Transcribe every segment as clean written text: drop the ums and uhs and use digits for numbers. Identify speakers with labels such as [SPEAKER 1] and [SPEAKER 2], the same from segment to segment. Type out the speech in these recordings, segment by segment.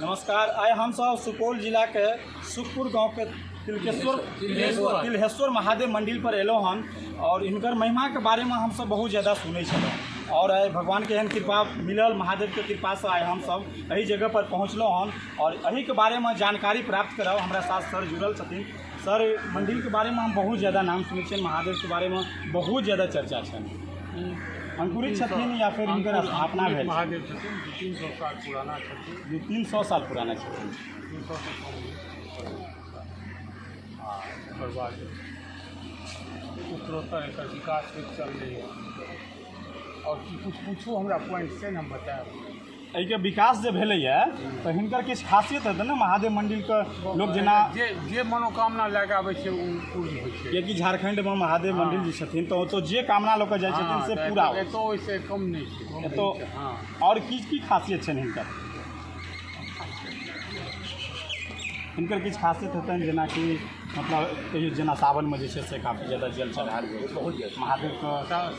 [SPEAKER 1] नमस्कार, आइ हमसब सुपौल जिलाके सुखपुर गाँवके तिलकेश्वर तिल्हेश्वर महादेव मंदिर पर एलहुँ हन और हिनकर महिमाके बारेमे हमसब बहुत ज़्यादा सुनै छलहुँ और आइ भगवानके एहन कृपा मिलल, महादेवके कृपासँ आइ हमसब एहि जगह पर पहुँचलहुँ हन और एहिके बारेमे जानकारी प्राप्त करब। हमरा साथ सर जुड़ल छथिन। सर, मंदिरके बारेमे हम बहुत ज़्यादा नाम सुनै छियनि, महादेवके बारेमे बहुत ज़्यादा चर्चा छनि। अंकुरित छथिन या फिर हिनकर स्थापना भेल?
[SPEAKER 2] महादेव छथिन 300 साल पुराना छथिन।
[SPEAKER 1] 300 साल पुराना छथिन।
[SPEAKER 2] 300 से कम। आ ओकर बाद उत्तरोत्तर एकर विकास होइत चललैए। और की कुछ पूछू हमरा पॉइंट से हम बतायब।
[SPEAKER 1] एहिके विकास जे भेलैए तऽ हिनकर किछु खासियत हेतै ने महादेव मंदिरके? लोक जेना
[SPEAKER 2] जे जे मनोकामना लए कऽ आबै छै ओ पूर्ण होइ छै।
[SPEAKER 1] कियाकि झारखण्डमे महादेव मंदिर जे छथिन तऽ ओतऽ जे कामना लऽ कऽ जाइ छथिन से पूरा होइ छै।
[SPEAKER 2] एतऽ ओहिसँ कम नहि छै।
[SPEAKER 1] एतऽ
[SPEAKER 2] हँ।
[SPEAKER 1] और की की खासियत छनि हिनकर? हिनकर किछु खासियत हेतनि, जेनाकि मतलब कहियो जेना सावनमे जे छै से काफी ज्यादा जल चढ़ायल जाइ छै
[SPEAKER 3] बहुत ज्यादा।
[SPEAKER 1] महादेवके।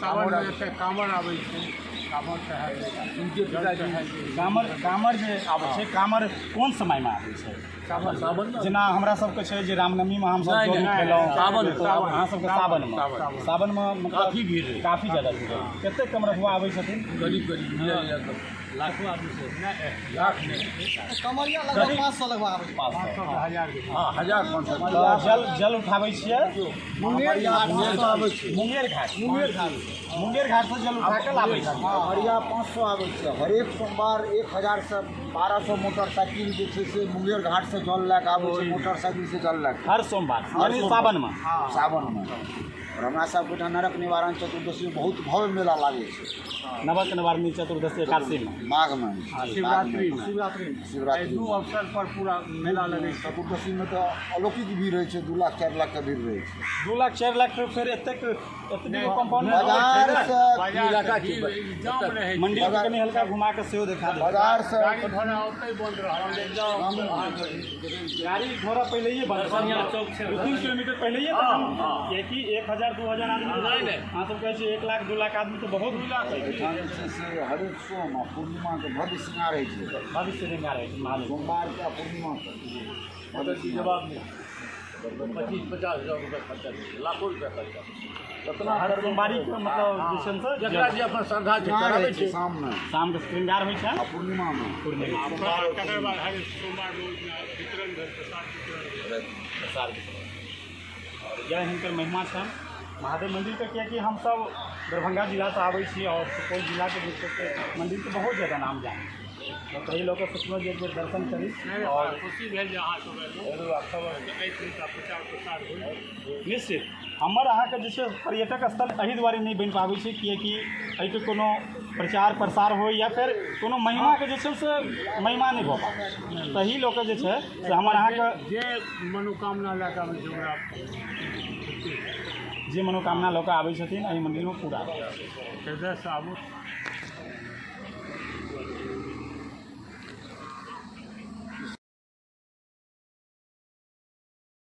[SPEAKER 2] सावनमे एतऽ काँवर आबै छै, काँवर चढ़ायल जाइ छै।
[SPEAKER 3] उनके पिताजी
[SPEAKER 1] कामर, कामर जे आबै छै, कामर कोन समयमे आबै छै?
[SPEAKER 3] सावन।
[SPEAKER 1] जेना हमरा सबके छै जे रामनवमीमे हमसब
[SPEAKER 3] नहि,
[SPEAKER 1] जल
[SPEAKER 3] नहि,
[SPEAKER 1] उठेलहुँ।
[SPEAKER 3] सावन।
[SPEAKER 1] अहाँ सबके सावनमे?
[SPEAKER 2] सावन।
[SPEAKER 1] सावनमे मतलब
[SPEAKER 3] काफी भीड़ रहै।
[SPEAKER 1] काफी ज्यादा भीड़ रहै। कतेक कमरथुआ आबै छथिन?
[SPEAKER 3] करीब करीब मिला जुला कऽ लाखों आदमी से।
[SPEAKER 2] नहि, लाख नहि।
[SPEAKER 4] कमरिया लगभग 500 लगभग आबै छै।
[SPEAKER 1] 500।
[SPEAKER 2] 500 से 1000 के बीच।
[SPEAKER 3] हाँ, 1500।
[SPEAKER 1] तऽ जल जल उठाबै छियै?
[SPEAKER 4] मुंगेर घाट।
[SPEAKER 3] मुंगेर आबै छै।
[SPEAKER 1] मुंगेर घाट।
[SPEAKER 4] मुंगेर घाट।
[SPEAKER 1] मुंगेर घाटसँ जल उठा कऽ लाबै छियै?
[SPEAKER 5] कमरिया 500 आबै छै। हरेक सोमवार 1000 से 1200 मोटरसाइकिल जे छै से मुंगेर घाट से जल लए कऽ आबै छै, मोटरसाइकिल से जल लए कऽ।
[SPEAKER 1] हर सोमवार, यानी सावनमे?
[SPEAKER 5] सावनमे। आओर हमरा सबके ओहिठाम नरक निवारण चतुर्दशी बहुत भव्य मेला लागै छै।
[SPEAKER 1] नवक निवारणी चतुर्दशी एकादशीमे?
[SPEAKER 5] माघमे।
[SPEAKER 2] शिवरात्रिमे।
[SPEAKER 4] शिवरात्रिमे।
[SPEAKER 2] एहि
[SPEAKER 5] शिवरात्रि।
[SPEAKER 2] दू अवसर पर पूरा मेला लगै छै।
[SPEAKER 5] चतुर्दशीमे तऽ अलौकिक भीड़ होइ छै, 2 लाख 4 लाखके भीड़ रहै छै।
[SPEAKER 1] 2 लाख 4 लाख? फेर एतेक एतबी कम्पाउंड?
[SPEAKER 5] बाजार से
[SPEAKER 2] बाजार
[SPEAKER 3] इलाका
[SPEAKER 2] से
[SPEAKER 3] छै।
[SPEAKER 2] भीड़ जाम रहै छै।
[SPEAKER 1] मंदिर के कनि हल्का घुमा के सेहो देखा देब।
[SPEAKER 5] बाजार से
[SPEAKER 2] गाड़ी घोड़ा ओतहि बंद रहल।
[SPEAKER 1] गाड़ी घोड़ा पहिलैये बंद,
[SPEAKER 3] चौक छै।
[SPEAKER 1] 2-3 किलोमीटर पहिलैये, कियाकि 1000 2000 आदमी
[SPEAKER 3] नहि।
[SPEAKER 1] अहाँ सब कहै छियै 1 लाख 2 लाख आदमी तऽ बहुत।
[SPEAKER 5] एहिठाम जे छै से हरेक सोम आ पूर्णिमाके भव्य श्रृंगार होइ छै।
[SPEAKER 1] भव्य श्रृंगार होइ छै महादेव।
[SPEAKER 5] सोमवारके आ पूर्णिमाके।
[SPEAKER 3] जवाब नहि, 25-50 हजार रुपया खर्चा छै, लाखों रुपया खर्चा।
[SPEAKER 1] हर सोमवारी के मतलब जे छै से
[SPEAKER 3] जकरा जे अपन श्रद्धा छै
[SPEAKER 5] श्रृंगार
[SPEAKER 3] कराबै
[SPEAKER 5] होइ छै
[SPEAKER 3] छै।
[SPEAKER 5] शाममे।
[SPEAKER 1] शामके श्रृंगार होइ छै
[SPEAKER 5] आ पूर्णिमामे।
[SPEAKER 1] पूर्णिमा।
[SPEAKER 2] तकर बाद हर सोमवार रोज वितरण भेल, प्रसाद वितरण भेल।
[SPEAKER 1] प्रसाद वितरण। और इएह हिनकर महिमा छनि महादेव मन्दिरके, कियाकि हमसब दरभंगा जिलासँ आबै छी और सुपौल जिलाके जे छै से मन्दिरके बहुत ज्यादा नाम जानै छी, तऽ ताहि लऽ कऽ सोचलहुँ जे एक बेर दर्शन करी।
[SPEAKER 2] नहि,
[SPEAKER 1] और
[SPEAKER 2] खुशी भेल जे अहाँ सब एलहुँ, एहिठामका प्रचार प्रसार होय।
[SPEAKER 1] निश्चित। हमर अहाँके जे छै पर्यटक स्थल एहि दुआरे नहि बनि पाबै छै कियाकि एहिके कोनो प्रचार प्रसार होइ या फेर कोनो महिमाके जे छै से महिमा नहि भऽ पाबै छै। ताहि लऽ कऽ जे छै से हमर अहाँके
[SPEAKER 2] जे मनोकामना लए कऽ आबै छै ओकरा
[SPEAKER 1] जे मनोकामना लऽ कऽ आबै छथिन एहि मन्दिरमे पूरा होइ छै।
[SPEAKER 2] हृदयसँ आबू।